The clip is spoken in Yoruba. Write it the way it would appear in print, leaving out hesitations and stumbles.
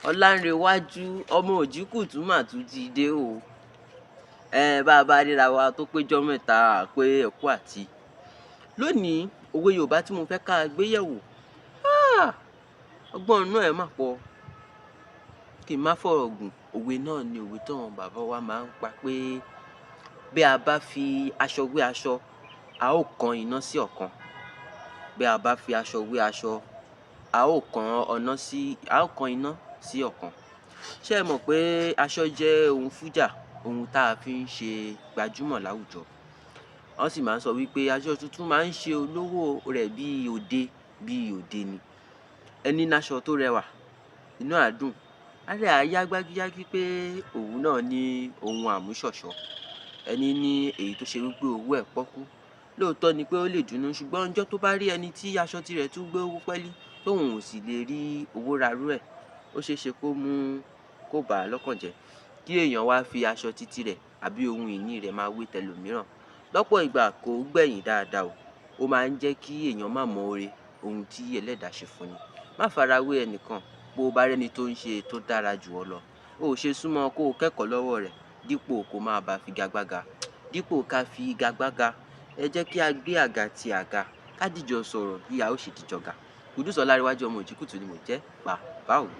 Ọlánrewájú ọmọ Òjìkùtù mà tún ti dé o. Ẹ bá a bá ríra wa tó péjọ mẹ́ta pé ẹ̀kú àti. Lónìí, òwe Yorùbá tí mo fẹ́ ká gbé yẹ̀wò, ọgbọ́n inú ẹ̀ mà pọ̀. Kí n má fọ̀rọ̀ gùn, òwe náà ni òwe tí àwọn bàbá wa máa ń pa pé bí a bá fi aṣọ wé aṣọ, a ó kan iná sí ọ̀kan. Bí a bá fi aṣọ wé aṣọ, a ó kan ọ̀nà sí, a ó kan iná sí ọ̀kan. Ṣé ẹ mọ̀ pé aṣọ jẹ́ ohun fújà, ohun táa fi ń ṣe gbajúmọ̀ láwùjọ? Wọ́n sì máa ń sọ wípé aṣọ tuntun máa ń ṣe olówó rẹ̀ bí òde ni. Ẹni ní aṣọ tó rẹwà, inú á dùn, ara ẹ̀ á yá gbágíyágí pé òun náà ní ohun àmúṣọ̀ṣọ́. Ẹni ní èyí tó ṣe wípé owó ẹ̀ pọ́kú. Lóòótọ́ ni pé ó lè dùnú, ṣùgbọ́n ọjọ́ tó bá rí ẹni tí aṣọ tirẹ̀ tún gbé owó pẹ́lí, tóun ò sì lè rí owó ra rú ẹ̀, ó ṣe é ṣe kó mú kó bà á lọ́kàn jẹ́. Kí èèyàn wá fi aṣọ titi rẹ̀ àbí ohun ìní rẹ̀ máa wé tẹlòmíràn. Lọ́pọ̀ ìgbà kò gbẹ̀yìn dáadáa o. Ó máa ń jẹ́ kí èèyàn má mọ oore ohun tí ẹlẹ́dàá ṣe fún ni. Má farawé ẹnìkan, bó bá rí ẹni tó ń ṣe tó dára jù ọ́ lọ. O ò ṣe súnmọ́ kó kẹ́kọ̀ọ́ lọ́wọ́ rẹ̀ dípò kó máa bá figagbága. Dípò ká fi igagbága, ẹ jẹ́ kí a gbé àga ti àga, ká dìjọ sọ̀rọ̀ bí a ó ṣe dìjọ ga. Qudus Ọlárewájú ọmọ Òjìkùtù ni mò ń jẹ́, bàbá òwe.